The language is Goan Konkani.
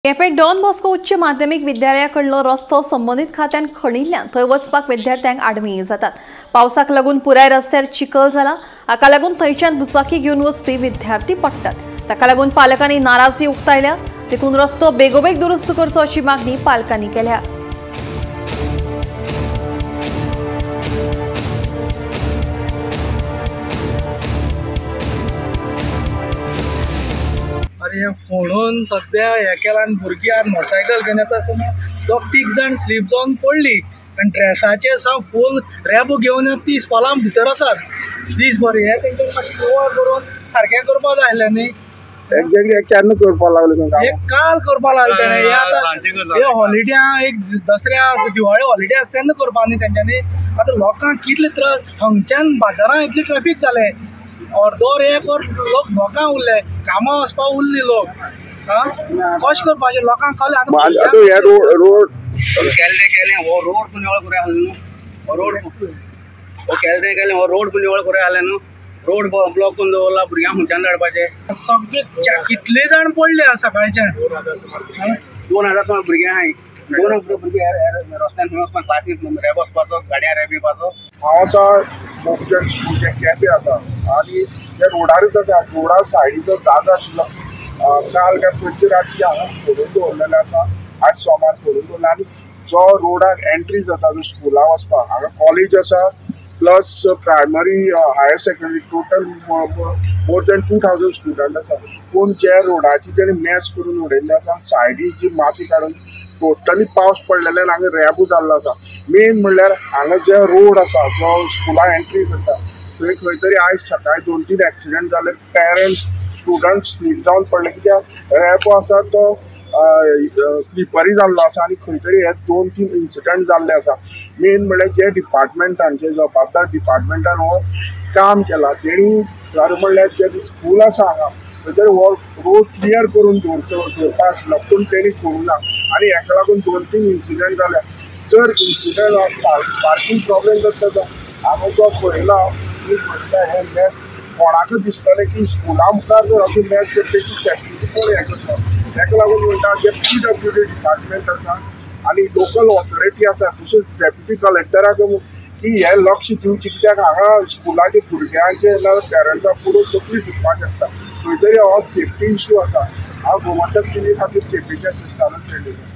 केपें डॉन बॉस्को उच्च माध्यमिक विद्यालयाकडलो रस्तो संबंधित खात्यान खणिल्ल्यान थंय वचपाक विद्यार्थ्यांक आडमेळी जातात। पावसाक लागून पुराय रस्त्यार चिखल जाला। हाका लागून थंयच्यान दुचाकी घेवन वचपी विद्यार्थी पडटात। ताका लागून पालकांनी नाराजी उक्तायल्या। देखून रस्तो बेगोबेग दुरुस्त करचो अशी मागणी पालकांनी केल्या। फोणून सद्या हे केला आनी भुरगीं आज मोटरसायकल घेवन येता आसतना दोग तीग जाण स्लीप जावन पडली आनी ड्रेसाचेर साव फूल रेबो घेवन ती इस्कॉलां भितर आसात दीसभर। हे तेंच्या मातशें निवळ करून सारकें करपा जाय आसलें न्ही। एक्झॅक्टली केन्ना करपाक लागले? हे काल करपा लागले तेणें। हे आतां हे हॉलिडे एक दसऱ्या दिवाळी हॉलिडे आसा तेन्ना करपा न्ही तेंच्यांनी। आतां लोकांक कितले त्रास, हांगच्यान बाजारांत इतलें ट्रॅफीक जालें, अर्दोर एक वर लोक भोकां उरले, कामां वचपाक उरली लोक। कशें करपाचें लोकांक कळ्ळें आतां हे रोड केल्लें केलें हो रोड पूण निवळ करूं आसलें न्हू। हो रोड हो केल्लें केलें हो रोड पूण निवळ करूं आसलें न्हू। रोड ब्लॉक करून दवरला, भुरग्यांक खंयच्यान धाडपाचें? सगळे कितले जाण पडले सकाळच्यान, 2000 सुमार भुरगे आहाय। 2 भुरगे रस्त्यान खंय वचपाक क्लासीक रेब वचपाचो, गाडयां रेब येवपाचो। हांव आसा बहुजन स्कूल जे केपें आसा आनी ते रोडारूच आसा। रोडा सायडीचो जागो आशिल्लो काल काय पयचे रातची हांगा फोडून दवरलेलो आसा। आज सोमार फोडून दवरला आनी जो रोडाक एंट्री जाता जो स्कुला वचपाक, हांगा कॉलेज आसा plus primary higher secondary total more than 2000 student आसा। पूण जे रोडाची तेणी मॅस करून उडयल्ले आसा, सायडी जी माती काडून टोटली पावस पडलेल्यान हांगा रेबो जाल्लो आसा। मेन म्हणल्यार हांगा जे रोड आसा जो स्कुला एंट्री करता थंय खंय तरी आयज सकाळी 2-3 एक्सिडंट जाले। पेरंट्स स्टुडंट स्लीप जावन पडले कित्याक रेबो आसा तो स्लिपरी जाल्लो आसा आनी खंय तरी हे 2-3 इन्सिडंट जाल्ले आसा। मेन म्हणल्यार जे डिपार्टमेंटान जे जबाबदार डिपार्टमेंटान हो काम केला तेणी खरें म्हणल्यार जे स्कूल आसा हांगा थंय तरी हो रोड क्लियर करून दवरपा आशिल्लो, पूण तेणी करूं ना आनी हेका लागून 2-3 इन्सिडंट जाले। जर इन्सिडंट पार्किंग प्रॉब्लेम जाता हांगा जो पळयला तुमी पळयता हे मॅस कोणाकूच दिसतलें की स्कुला मुखार जर अशें मॅस तर तेची सेफ्टी कोण हें करतलो। ताका लागून म्हणटा जे PWD department आसा आनी लोकल ऑथॉरिटी आसा तशेंच डेप्युटी कलेक्टराक की हे लक्ष दिवचें कित्याक हांगा स्कुलाचे भुरग्यांचे ना पेरंट्सां पुरो तकली सुटपाक शकता। खंय तरी हो सेफ्टी इशू आसा। हांव गोमंतक टीव्ही खातीर केपेंच्या क्रिस्तानान.